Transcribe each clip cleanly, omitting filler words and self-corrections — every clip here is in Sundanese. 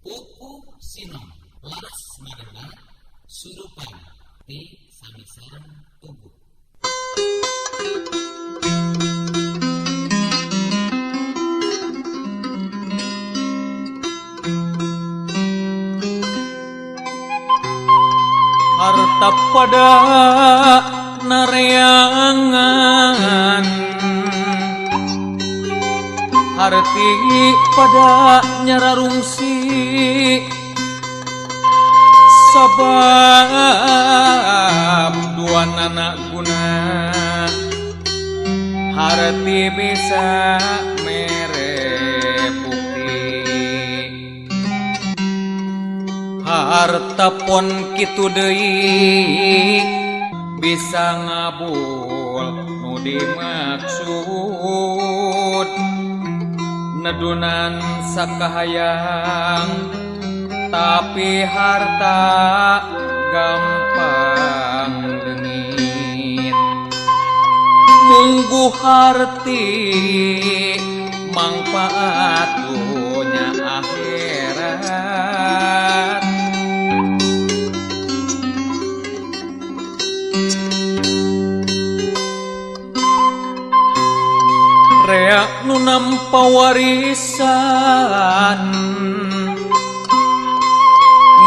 Pupuh sinom laras marenda surupan ti sami sareng tubuh. Harta pada nareangan, harti pada nyararungsi, sabab dua nana guna harti bisa mere bukti. Harta pon kitu deui bisa ngabul nu dimaksud, nedunan sakahayang tapi harta gampang leungit. Munggu harti mangfaat dunya akhirat. Rea nu nampa warisan,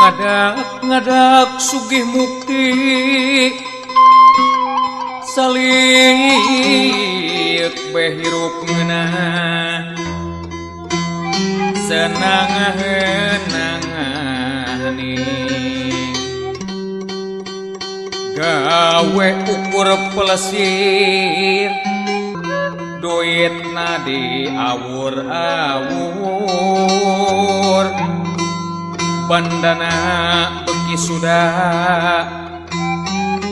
ngadak-ngadak sugih mukti, saliuk be hirup ngeunah senang heunangani. Gawe ukur pelesir, duit nadi awur-awur, bandana beki sudah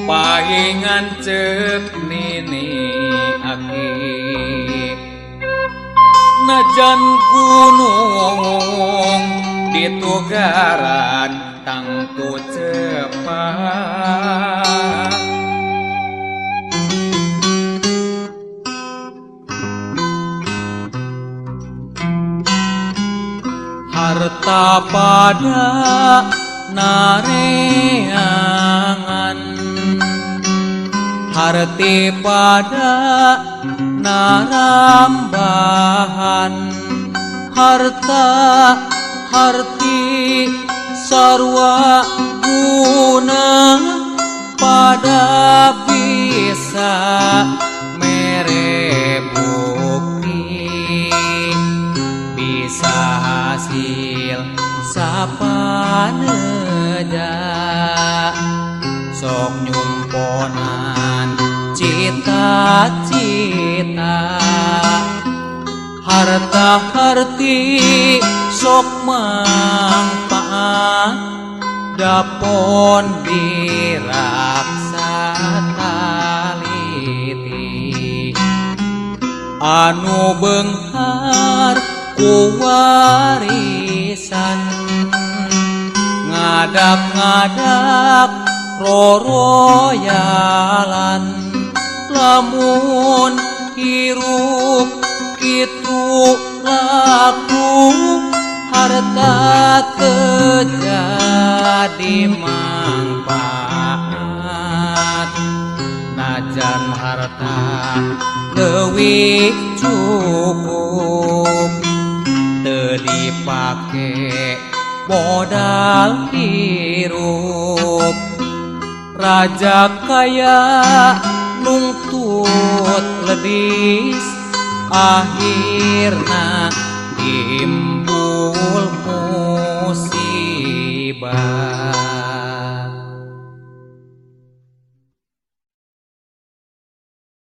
paingan cek nini aki. Najan gunung ditugaran tangtu cepat. Harta pada nareangan, harti pada narambahan, harta harti sarwa guna pada bisa mere bukti, bisa hasil sapaneja sok nyumponan cita-cita. Harta harti sok mangfaat dapon diraksa taliti, anu beunghar ku warisan, ngadak-ngadak roroyalan. Lamun hirup kitu laku, harta teu jadi mangfaat. Najan harta leuwih cukup teu dipake modal hirup, raja kaya nungtut ledis, akhirna timbul musibah.